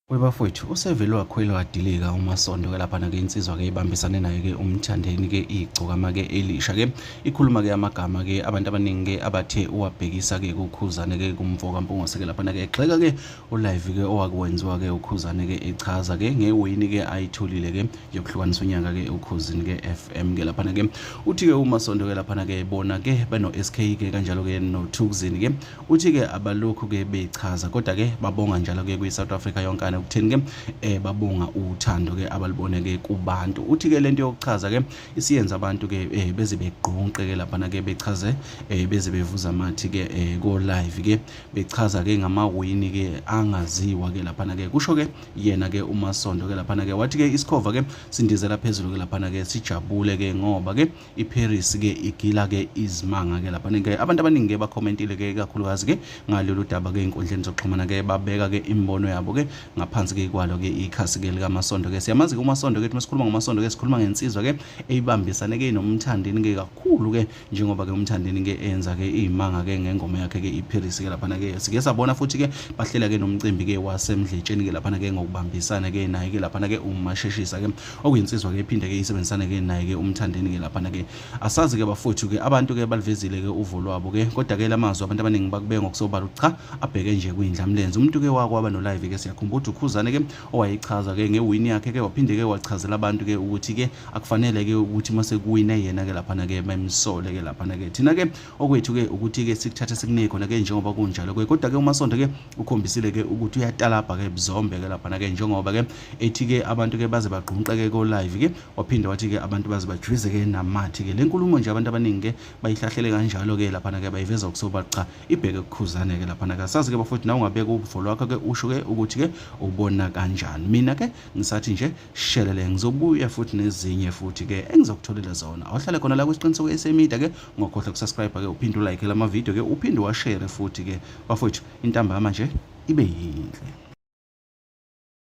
Webafowethu usevele wakhwela wadilika uMasondo ke laphana ke insizwa ke ibambisane naye ke uMthandeni ke igcokama ke elisha ke ikhuluma ke amagama ke abantu abaningi ke abathe uwabhekisa ke kuKhuzane ke kumfo kaMpungose ke laphana ke egxeka ke ulive ke owakwenziwa ke uKhuzane ke echaza ke ngewini ke ayitholile ke yokuhlukanisa unyaka ke uKhuzini ke FM ke laphana ke uthi ke uMasondo ke laphana ke bona ke beno SK ke kanjalo ke no Thukzini ke Uthi-ke abalokhu ke bechaza kodwa ke babonga njalo ke kwi-South Africa yonkana ekutheni ke babonga uthando ke abalubone ke kubantu. Uthi ke lento yokuchaza ke isiyenza abantu ke beze begqunqe ke laphana ke bechaze beze bevuza amathi ke ko live ke bechaza ke ngamawini ke angaziwa ke laphana ke kusho ke yena ke uMasondo ke laphana ke wathi ke isikhova ke sindizela phezulu ke laphana ke sijabule ke ngoba ke iParis ke igila ke izimanga ke lapha ke abantu abaningi ke bakhomentile ke kakhulukazi ke ngalolu daba ke inkundleni zokuxhumana ke babeka ke imibono yabo ke ngaphansi ke kwalo ke ikhasi ke likaMasondo ke siyamazi ke uMasondo ke masikhuluma ngoMasondo ke sikhuluma ngensizwa ke eyibambisane ke noMthandeni ke kakhulu ke njengoba ke uMthandeni ke enza ke izimanga ke ngengoma yakhe ke iParis ke lapha ke sike sabona futhi ke bahlela ke nomcimbi ke wasemdletsheni ke lapha ke ngokubambisana ke naye ke lapha ke uMasheshisa ke okuyinsizwa ke iphinde ke isebenzisane ke naye ke uMthandeni ke laphana ke asazi ke bafowethu ke abantu ke balivezile ke uvo lwabo ke kodwa ke lamazwi abantu abaningi bakubeka ngokusobala cha abheke nje kwindlamlenze umuntu ke wakwaba no live ke siyakhumbula ukuthi uKhuzane ke owayechaza ke ngewin yakhe ke waphinde ke wachazela abantu ke ukuthi ke akufanele ke ukuthi mase kuwine yena ke laphana ke bemsole ke laphana ke thina ke okwethu ke ukuthi ke sikuthathe sikunike khona ke njengoba kunjalo ke kodwa ke uMasondo ke ukhombisile ke ukuthi uyatalabha ke buzombe ke laphana ke njengoba ke ethi ke abantu ke baze bagqunqe ke ko live ke waphinde wathi ke abantu baze bajwize ke namathi ke lenkulumo nje abantu abaningi ke bayihlahlele kanjalo ke laphana ke bayiveza ukusoba cha ibheke kukhuzane ke laphana ke sazi ke bafowethu nawe ungabeka uvo lwakho ke usho ke ukuthi ke ubona kanjani mina ke ngisathi nje shelele ngizobuya futhi nezinye futhi ke engizokutholela zona awuhlale khona la kwisiqiniseko SMedia ke ungakhohlwa ukusubscribe ke uphinde ulike lama video ke uphinde washare futhi ke bafowethu intambama nje ibe yinhle.